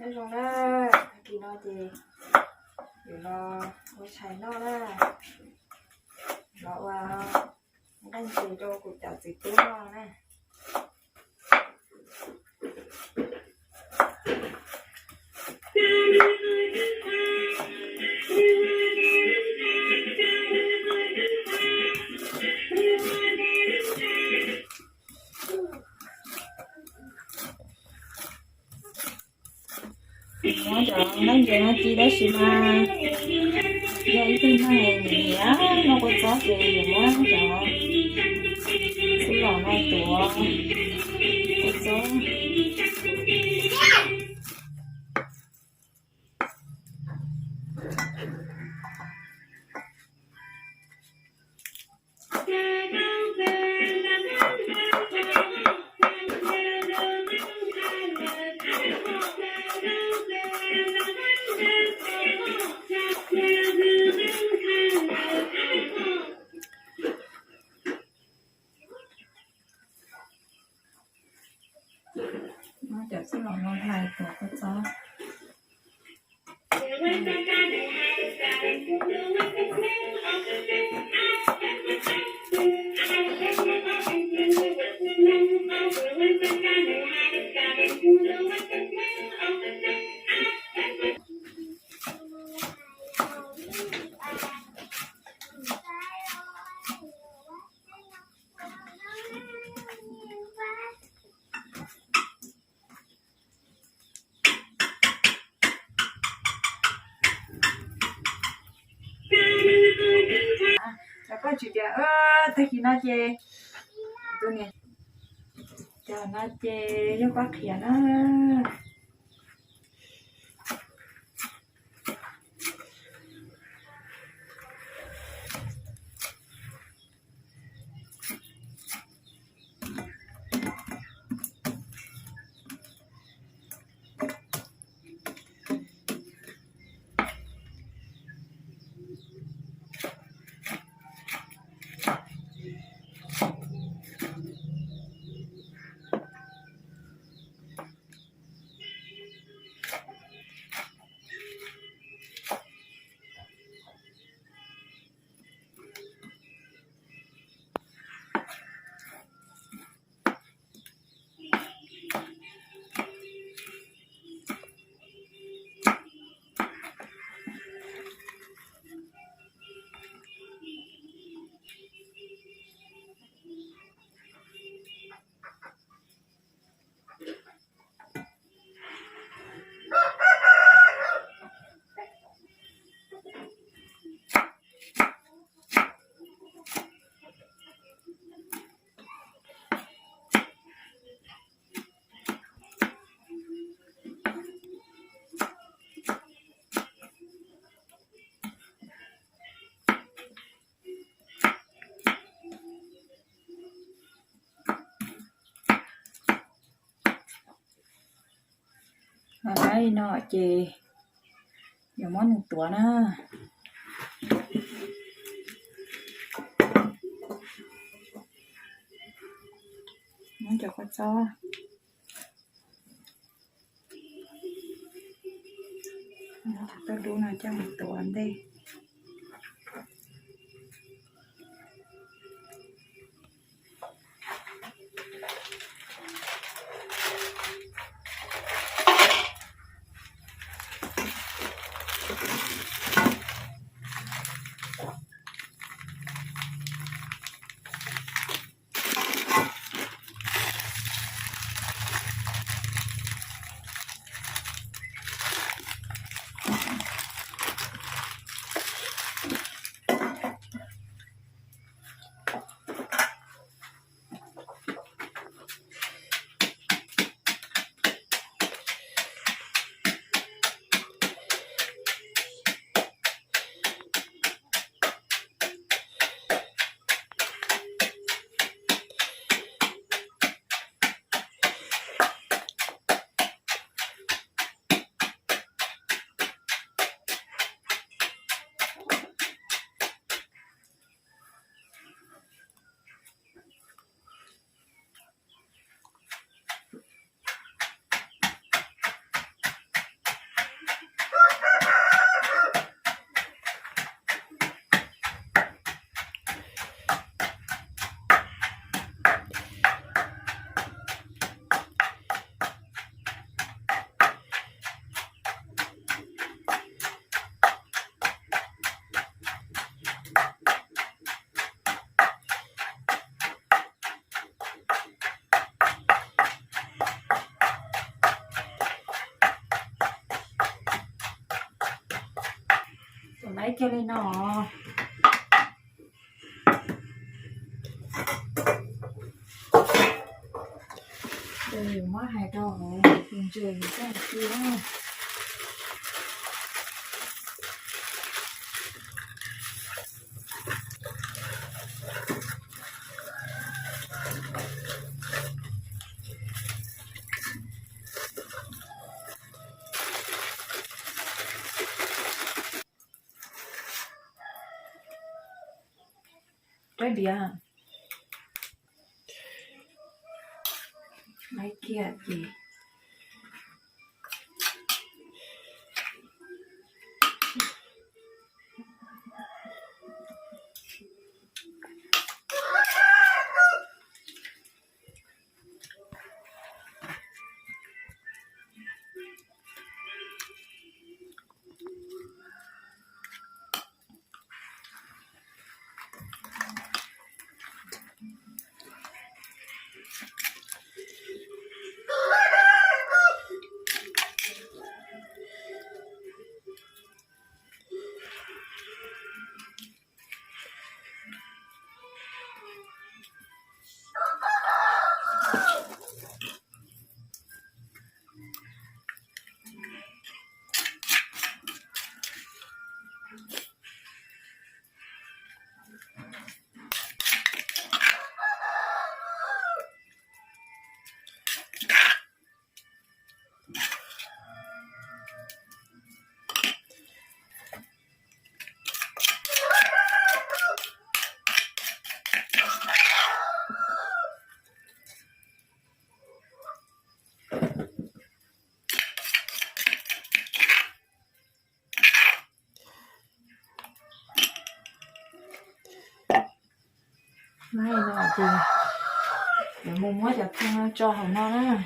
Nyob zoo na, tag kis no ces yuav los ua tshais noj na, los ua nqaij ntses rau kuv cov txiv tub noj na. Muab cov nqaij ntses no ci tab sis mas yog ib tug neeg nyiam noj kua txob ces yuav muab cov txuj lom no tuav kua txob. Muab cov txuj lom no hlais tuav kua txob. Cov koj tsis tias tag kis no ces tus niam cov no ces yog pab qhia na. Li no ces yuav muab nws tuav na. Muab cov kua txob, cov tauj dub no coj mus tuav ntej. Ib kiag li no. Muab hais rau hauv tus ntses tag kis na. Rab diav, laiv kiag ces Mus muab cov thoo no tso hauv no na.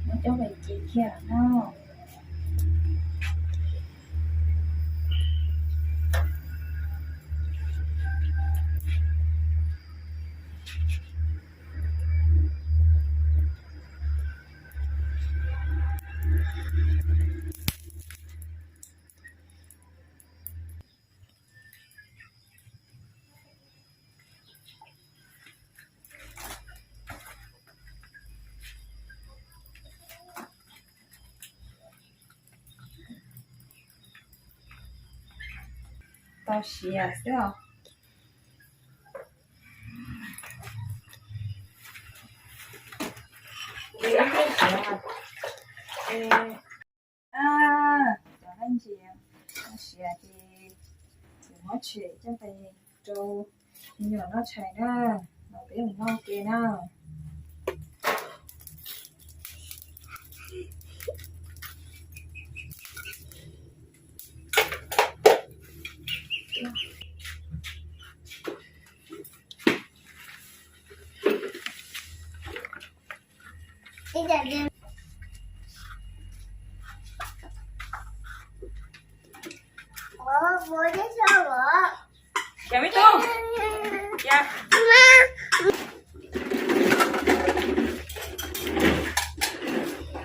Muab coj mus ci kiag no. Tau siav xwb os. Cov dab ntsis siav ces kuv muab tshem coj mus rau me nyuam noj tshais na, los peb mus noj ke na. Chào mấy chú. Dạ.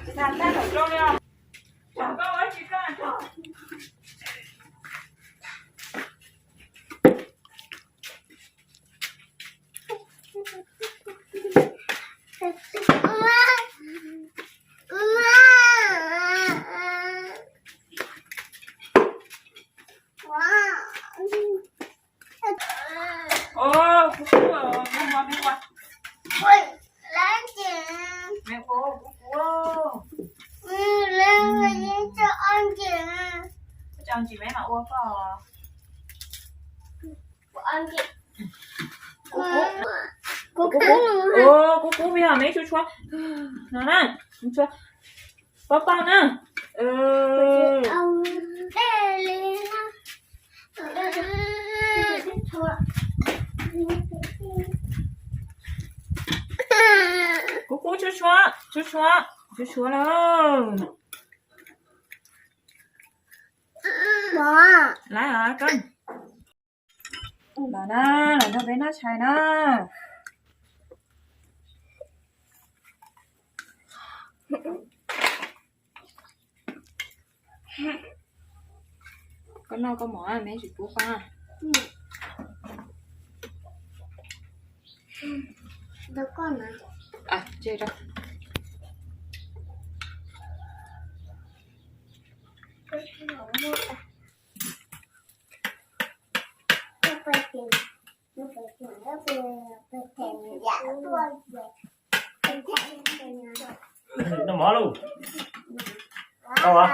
Chị Thành, tao thử trâu đi không? Chào con ơi, chị con. Ơ, Cúc Cúc, mov mov meb ua. Meb ua, Cúc Cúc. Koj tsis meb mam ua koj. Cúc Cúc, Cúc Cúc, meb tshuab tshuab no na, tshuab paj paj na. Cúc Cúc, tshuab tshuab, tshuab tshuab, tshuab tshuab lawm. Lawv os, los na, los nrog peb noj tshais na. Koj noj koj mov, meb tsis pub koj. Noj mov lauj. Noj mov,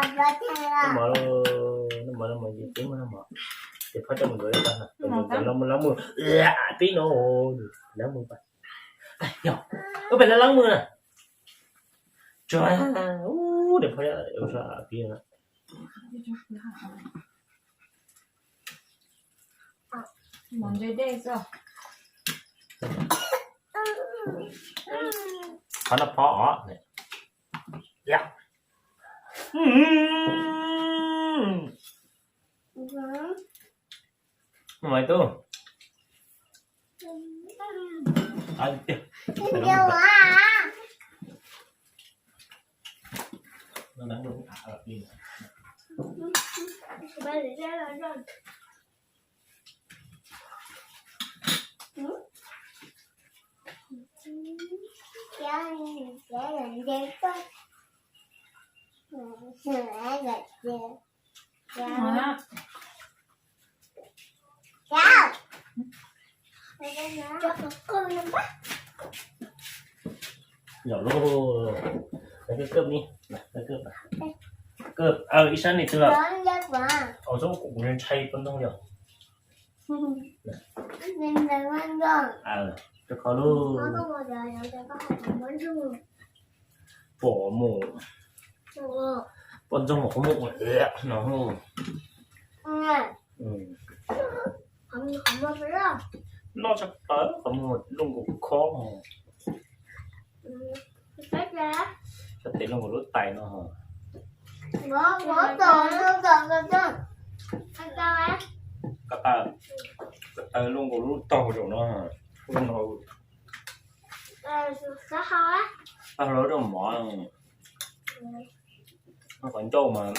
noj mov, noj mov, ces peb mus nrog noj mov. Ces phob coj mus ntxuav ib tag, mus lam mus pib no, lam mus. Yog, ua pem lam mus na. Tsuag, ub, de phob pib na. Qhov no phob os. Maiv tub. Yog lub, kawm ni, kawm, ib sab ni twg los. Au, txhob kuv ntshai poj ntxoog yog. Rau qhov lub pom mus, poj ntxoog mas qhov muag no. Noj tshaj plaws qhov muag, lub nkaus khob. Sab tes lub nkaus lub tais no. Ko taw, ko taw lub nkaus lub taug zaum no. Lub no, taug lawm rau mov. Qhov ncauj mas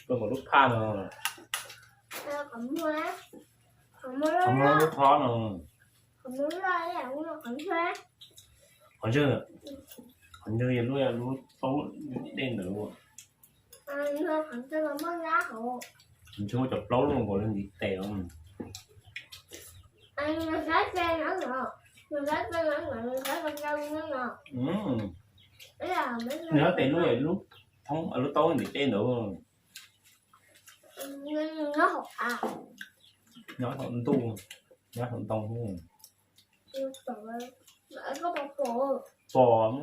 lub nkaus lub phaj no. Qhov muag lub khob no. Qhov ntswg, qhov ntswg yog lub, lub taub dej ntawd. Qhov ntswg muaj cov plaub lub nkaus li ntiv tes os. Nws hab tes lub, lub thoob, lub taub ntiv tes ntawd. Nyob thaum ntuj, nyob thaum ntoo. Pom,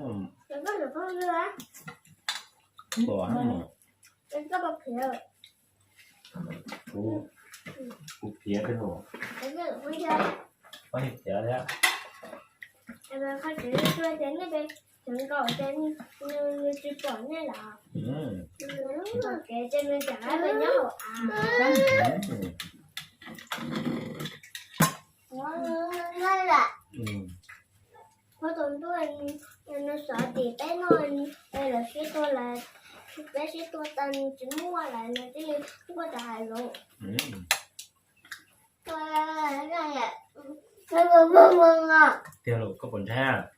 pom, kuv, kuv piav thiab los. Koj thiaj piav thiab. Cov nkaus ces nws tsis pom nej lawm. Nws lub nkaus kev ces nws rov qab los nyob hauv av. Ua tus ntuj, nws xov tim peb no, lawv sib tua lawm, peb sib tua tas nws tsis muaj lawm nws thiaj li tuaj rau hauv lub. Tiag los koj puas ntshai?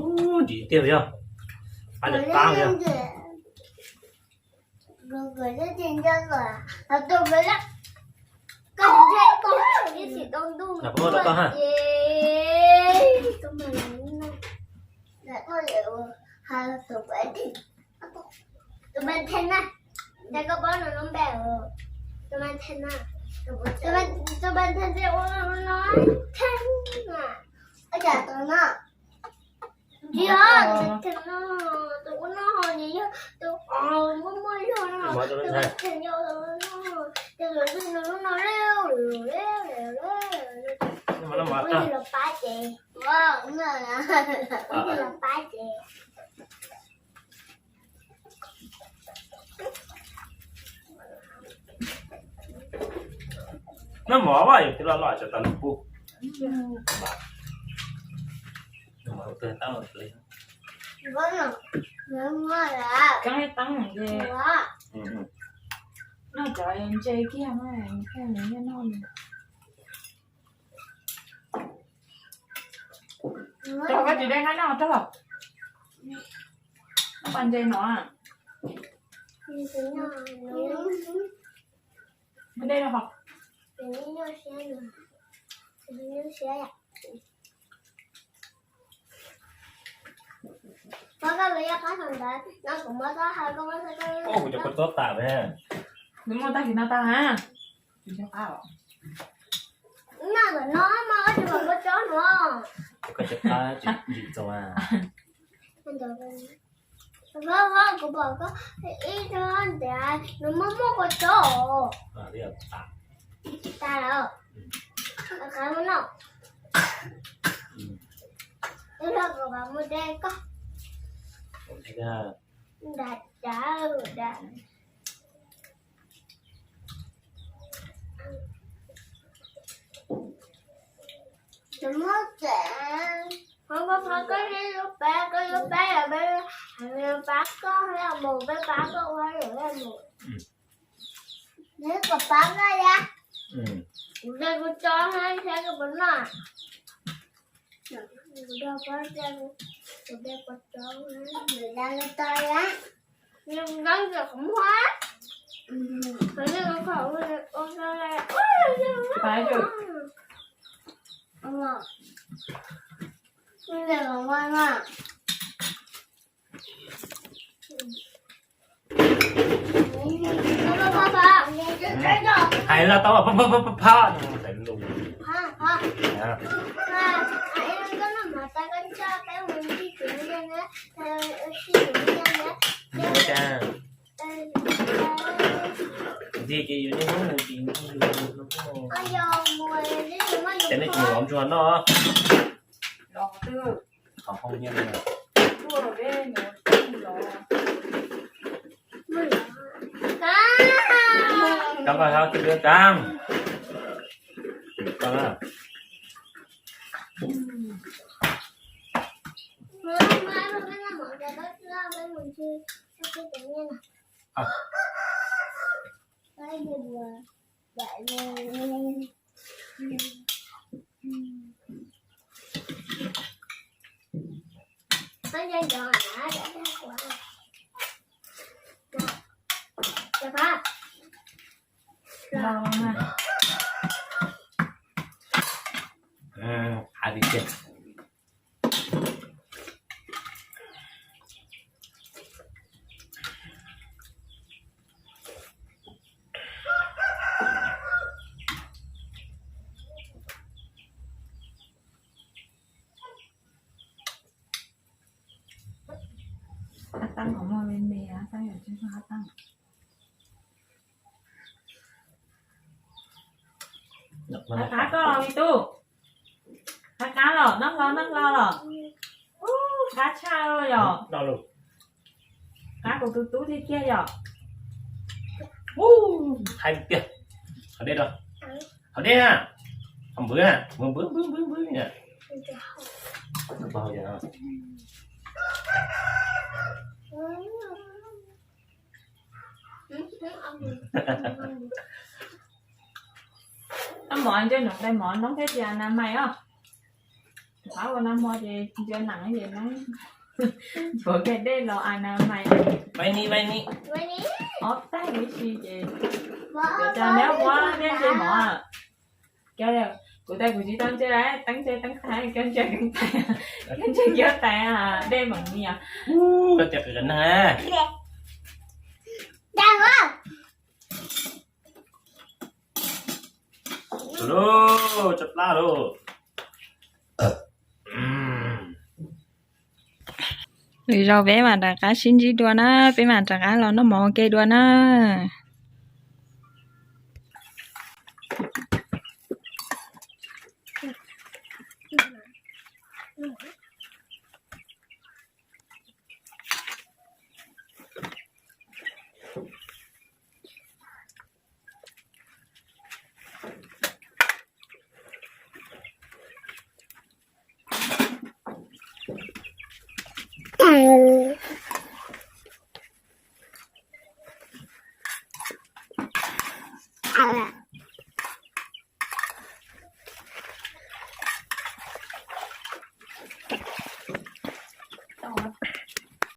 Ub, ntsim tiag yog, a lem tab yog. Tus Ban Then na, ces koj paub nws lub npe, tus Ban Then na, tus Ban Then ces ua no, Then na, ua cas tus no, yog tus no, tus ua no ho nws yog tus muaj muaj zog no, tus Ban Then yog tus no, ces tus twg nws lub no, los pab ces, los pab ces. Noj mov, yog twb loj loj tsam tas nws pub. Noj mov tab li. Keeb teeb ces noj cov ntse kiag, noj li. Rau koj tsis de nqaij noj rau. Noj pas ntses no. De rau hov. Kuv cov kua txob tas me. Nws muaj tag kis no tag ha. Noj ntawm no mas koj tsis pom kua txob no. Koj cov qab tsis ntsim txaus a. Kuv pom koj ib tug ntiav nws muaj muaj kua txob. Tas lawm. Qab muaj noj. Ib zaug kuv mam mus de koj. Nram cav da. Muab tsev. Ho koj, koj yuav pab, koj yuav pab, pab koj mus, peb pab koj ua mus. Neb kom pab koj ya. Kuv de kuv tso thiab koj puas noj? Kuv de kuv tso, kuv de kuv tso ya. Nws nkeeb nkaus qhov muag. Qhov muag ua rau, ua rau. Hais los tau pha pha pha pha. Ntxim ces yus niaj hnub mus tsis mus, ces nej tsis mus lov ntsuag noj. Qhov hau nyiaj no. Cov nqaij hau tsis pub cam. Koj na. Tab qhov muag me me, tab yog tsis muaj qab tab. Qab qab koj los me tub. Qab qab los, noj hlo noj hlo los. Ub, qab tshaj yom. Qab kuv tus tub tiag tiag yom. Hais tiag. Haus dej rau. Haus dej na. Haus npwv na, npwv npwv npwv npwv npwv na. Noj mov ntsia nov tais mov noob thiab tsis a na mais os. Qab ua nag hmo ces ntsia nees ces noob yuav kiag dej los a na mais. Vais ni vais ni. Ob tais ib si ces cov neb muab dej ntsia mov. Kuv tais kuv tsis tau ntsia lawm, teeb ntsia teeb tais, koj ntsia keeb tais, koj ntsia kiag tais, dej meem ni os. Koj tias qis qis neeg. Lauj, tso plab lauj. Lwm zaus peb mam rov qab sib ntsib dua na, peb mam rov qab los noj mov ua ke dua na.